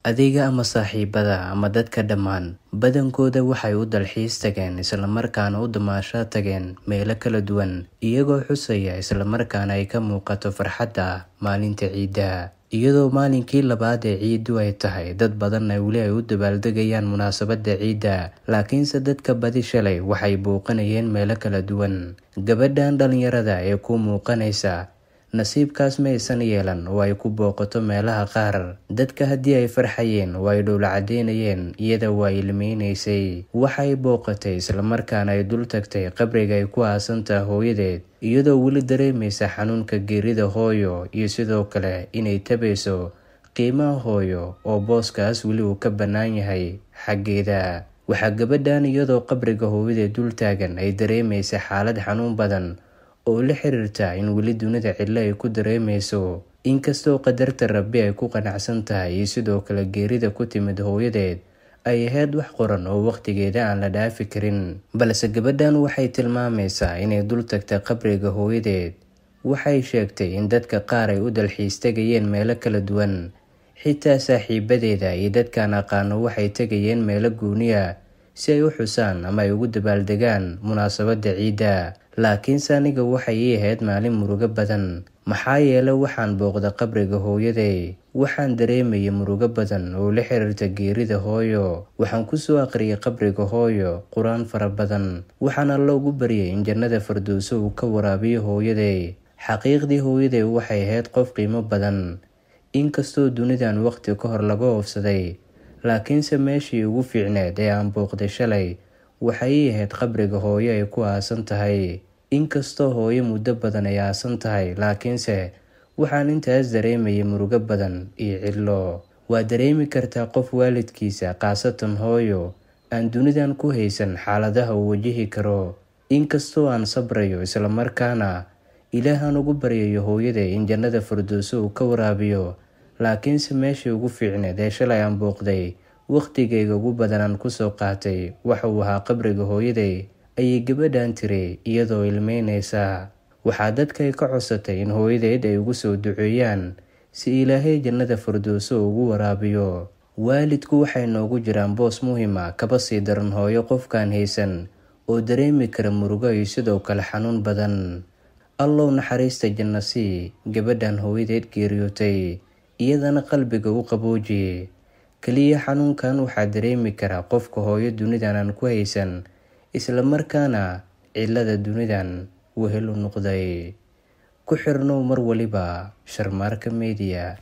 Adiga ama saaxiibada ama dadka dhammaan badankooda waxay u dalxiis tageen islamarkaana u damaashaad tageen meelo kala duwan, iyagoo xusaya islamarkaana ay ka muuqato farxadda maalinta ciidda. Iyadoo maalinkii labaad ee ciiddu ay tahay, dad badanna weli ay u dabaaldegayaan munaasabadda ciidda, laakiinse dadka badi shalay waxay booqanayeen meelo kala duwan. Gabadhan dhalinyarada ee ku muuqanaysa nasiibkaas ma aysan yeelan oo ay ku booqato meelaha qaar. Dadka haddii ay farxayeen oo ay dhoola caddeynayeen, iyada waa ilmeynaysay. Waxay booqatay islamarkaana ay dul tagtay qabriga ay ku aasantaha hooyadeed, iyadoo weli dareemaysa xanuunka geerida hooyo iyo sidoo kale inay tabayso qiimaha hooyo oo booskaas weli uu ka bannaan yahay xaggeeda. Waxaa gabadhan iyadoo qabriga hooyadeed dul taagan ay dareemaysa xaalad xanuun badan oo la xiriirta in weli dunida cidlo ay ku dareemayso, inkastoo qadarta Rabbi ay ku qanacsan tahay iyo sidoo kale geerida ku timid hooyadeed ay ahayd wax qoran oo waqtigeeda aan la dhaafi karin. Balse gabadhan waxay tilmaamaysaa inay dul tagtay qabriga hooyadeed. Waxay sheegtay in dadka qaar ay u dalxiis tegayeen meelo kala duwan, xitaa saaxiibadeeda iyo dadkaan aqaano waxay tegayeen meelo gooniya si ay u xusaan ama ay ugu dabaaldegaan munaasabadda ciidda. Laakiinse aniga waxay ii ahayd maalin murugo badan, maxaa yeelay waxaan booqda qabriga hooyaday. Waxaan dareemayay murugo badan oo la xiriirta geerida hooyo. Waxaan kusoo aqriyay qabriga hooyo qur-aan fara badan, waxaana loogu baryay in jannada firdowso uu ka waraabiyo hooyaday. Xaqiiqdii hooyaday waxay ahayd qof qiimo badan, inkastoo dunidan waqti ka hor laga oofsaday, laakiinse meeshii ugu fiicneed ee aan booqday shalay waxay ii ahayd qabriga hooyo ay ku aasan tahay. Inkastoo hooyo muddo badan ay aasan tahay, laakiinse waxaan intaas dareemayay murugo badan iyo cidlo. Waa dareemi kartaa qof waalidkiisa, khaasatan hooyo, aan dunidan ku haysan xaaladaha uu wajihi karo. Inkastoo aan sabrayo islamarkaana Ilaahaan ugu baryayo hooyaday in jannada firdowso uu ka waraabiyo, laakiinse meeshii ugu fiicneed ee shalay aan booqday, waqtigayga ugu badan aan kusoo qaatay waxa uu ahaa qabriga hooyaday, ayay gabadhan tiri iyadoo ilmeynaysa. Waxaa dadkay ka codsatay in hooyadeed ay ugu soo duceeyaan si Ilaahay jannada firdowso ugu waraabiyo. Waalidku waxay noogu jiraan boos muhiim ah, kaba sii daran hooyo qofkaan haysan oo dareemi kara murugo iyo sidoo kale xanuun badan. Allow naxariista janno sii gabadhan hooyadeed geeriyootay, iyadana qalbiga u qabooji. Kaliya xanuunkan waxaa dareemi kara qofka hooyo dunidan aan ku haysan, islamarkaana cillada dunidan wehel u noqday. Ku xirnow mar waliba Sharmaarka Media.